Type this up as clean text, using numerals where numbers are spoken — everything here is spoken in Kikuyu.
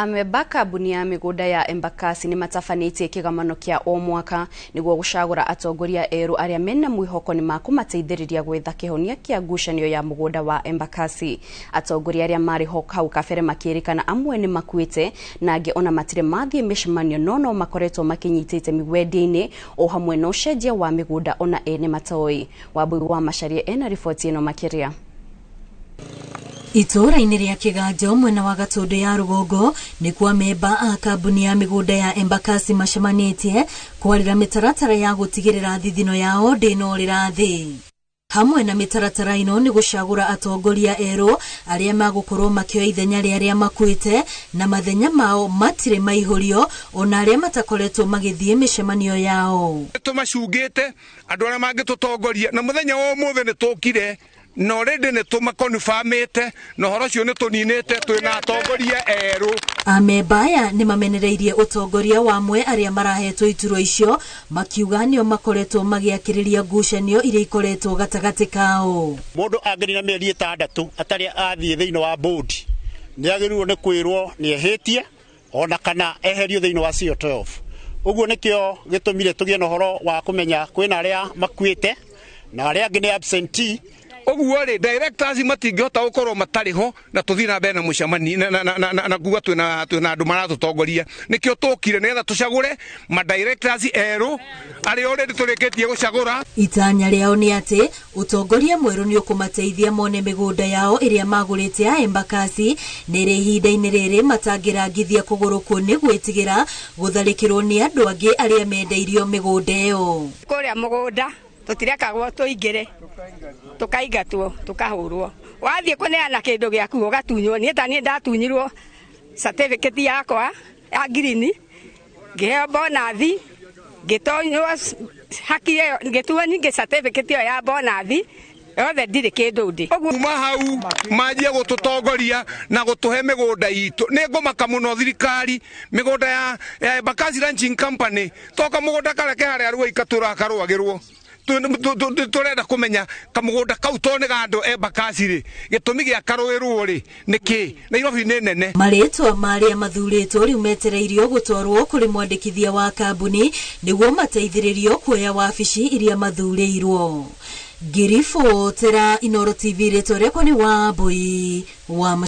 Amemba kambuni ya mĩgũnda ya Embakasi nĩ matabanĩtie kĩgomano kĩa o mwaka nĩguo gũcagũra atongoria erũ arĩa mena mwĩhoko nĩ makũmateithĩrĩria gwetha kĩhonia kĩa ngucanio ya mũgũnda wa Embakasi. Atongoria arĩa marĩ ho hau kabere makĩrĩkana amwe nĩ makuĩte na angĩ ona matirĩ mathiĩ mĩcemanio no no makoretwo makĩnyita itemi wendia-inĩ o hamwe na ũcenjia wa mĩgũnda ona ene matoĩ. Wambui wa Macharia ena riboti ĩno makĩria. Itũũra-inĩ rĩa Kĩganjo mwena wa Gatũndũ ya rũgongo nĩkuo amemba a kambuni ya mĩgũnda ya Embakasi macemanĩtie kwarĩra mĩtaratara ya gũtigĩrĩra thithino yao ndĩnorĩra thĩ. Hamwe na mĩtaratara ĩno nĩ gũcagũra atongoria erũ arĩa magũkorwo makĩoya ithenya rĩa arĩa makuĩte na mathenya mao matirĩ maihũrio ona arĩa matakoretwo magĩthiĩ mĩcemanio yao. Tũmacungĩte andũ arĩa mangĩtũtongoria na mũthenya wa ũmũthĩ nĩ tũkire na already nĩ tũmakonfamĩte na ũhoro ũcio nĩ tũninĩte twĩna atongoria erũ. Amemba aya nĩ mamenereirie ũtongoria wa amwe arĩa marahetwo iturwa icio makiuga nĩo makoretwo magĩakĩrĩria ngucanio iria ikoretwo gatagatĩ kao. Mũndũ angĩnina mĩeri 6 atarĩ athiĩ thĩinĩ wa board nĩ agĩrĩirwo nĩ kwĩrwo nĩ ehĩtie ona kana eherio thĩinĩ wa CO12. Ũguo nĩkĩo gĩtũmire tũgĩe na ũhoro wa kũmenya kwĩna arĩa makuĩte na arĩa angĩ nĩ absentee. Ũguo rĩ, directors matingĩhota gũkorwo matarĩ ho na tũthiĩ na mbere na mũcemanio na kuga twĩna andũ maratũtongoria. Nĩkĩo tũkire nĩgetha tũcagũre ma directors erũ arĩa already tũrĩkĩtie gũcagũra. Itanya rĩao nĩ atĩ ũtongoria mwerũ nĩ ũkũmateithia mone mĩgũnda yao ĩrĩa magũrĩte ya Embakasi nĩ ĩrĩ ihinda-inĩ rĩrĩ matangĩrangithia kũgũrũ kũ nĩ gwĩtigĩra gũtharĩkĩrwo nĩ andũ angĩ arĩa mendeirio mĩgũnda ĩyo. Kũrĩa mũgũnda tũtirekagwo tũingĩre, tũkaingatwo, tũkahũrwo. Wathiĩ kũneana kĩndũ gĩaku ũgatunywo. Niĩ ta niĩ ndatunyirwo certificate yakwa ya ngirini, ngĩheo bonathi, ngĩtonywo haki ĩyo, ngĩtuo ningĩ certificate ĩyo ya bonathi, yothe ndirĩ kĩndũ ndĩ. Kuma hau manjie gũtũtongoria na gũtũhe mĩgũnda itũ. Nĩ ngũmaka mũno thirikari mĩgũnda ya Embakasi Ranching Company toka mũgũnda karĩa ke harĩa Ruai katũraga karũagĩrwo. Tũrenda kũmenya kamũgũnda kau to nĩ ga andũ Embakasi rĩ, gĩtũmi gĩa karũĩrwo rĩ nĩ kĩ? Nairobi nĩ nene. Marĩtwa ma arĩa mathurĩtwo rĩu metereirio gũtwarwo kũrĩ mwandĩkithia wa kambuni nĩguo mateithĩrĩrio kuoya wabici iria mathurĩirwo. Ngiribotera Inooro TV, rĩtwa rĩakwa nĩ Wambui wa